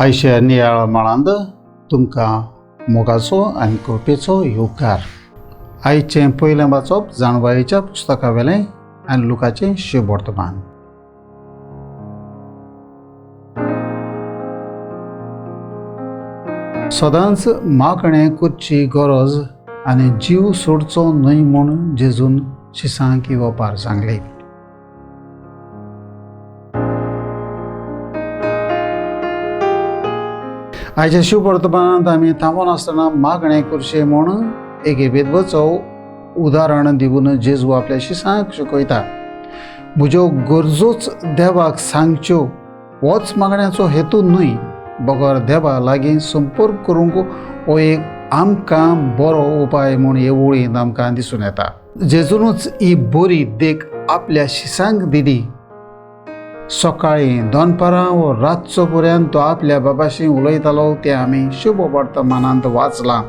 आयच्या नियाळ माळांत तुमकां मोगाचो आनी कृपेचो येवकार. आयचें पयलें वाचप जाणवायेच्या पुस्तका वेलें आनी लुकाचें शिववर्तमान. सदांच मागणें करची गरज आनी जीव सोडचो न्हय म्हूण जेजून शिसांक ही ओपार सांगली. आयच्या शिववर्तमानांत आमी थांबून आसतना मागणें करचें म्हूण एके विधवेचो उदाहरण दिवन जेजू आपल्या शिसांक शिकयता. म्हज्यो गरजोच देवाक सांगच्यो होच मागण्याचो हेतू न्हय, बगर देवा लागीं संपर्क करूंक हो एक आमकां बरो उपाय म्हूण हे वळींत आमकां दिसून येता. जेजूनच ही बरी देख आपल्या शिसांक दिली. सकाळीं, दनपारां वो रातचो पर्यंत तो आपल्या बाबाशी उलयतालो तें आमी शुभ वर्तमानांत वाचलां.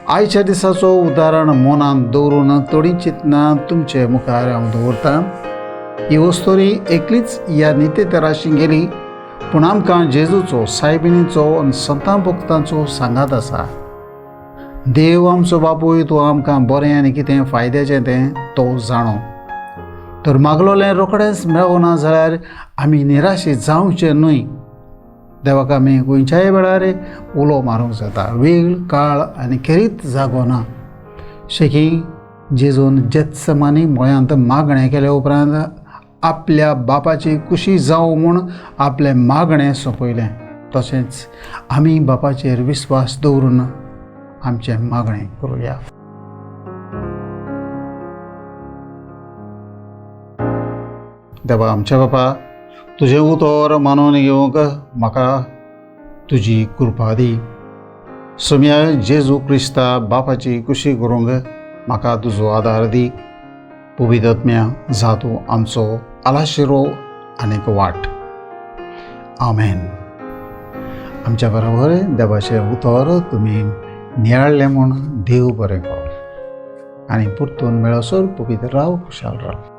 आयच्या दिसाचो उदाहरण मनांत दवरून थोडीं चिंतनां तुमचे मुखार हांव दवरतां. ही वस्तोरी एकलीच ह्या नितेतराशी गेली, पूण आमकां जेजूचो, सायबिणीचो आनी संतां भक्तांचो सांगात आसा. देव आमचो बापूय, तो आमकां बरें आनी कितें फायद्याचें तें तो जाणो. तर मागलोलें रोखडेंच मेळना जाल्यार आमी निराशी जावचें न्हय. देवाक आमी खंयच्याय वेळार उलो मारूंक जाता. वेळ, काळ आनी खेरीत जागो ना. शेकी जेजून जेत्समानी मळ्यांत मागणें केले उपरांत आपल्या बापाची खुशी जावं म्हूण आपलें मागणें सोंपयलें. तशेंच आमी बापाचेर विस्वास दवरून आमचें मागणें करुया. देवा आमच्या बापा, तुजें उतर मानून घेवंक म्हाका तुजी कृपा दी. सोम्या जेजू क्रिस्ता बापाची खुशी करूंक म्हाका तुजो आदार दी. पवित्र जा तूं आमचो आलाशिरो आनीक वाट. आमेन. आमच्या बरोबर देवाचें उतर तुमी नियाळ्ळें म्हूण देव बरें करूं आनी परतून मेळसर पवित्र राव, खुशाल राव.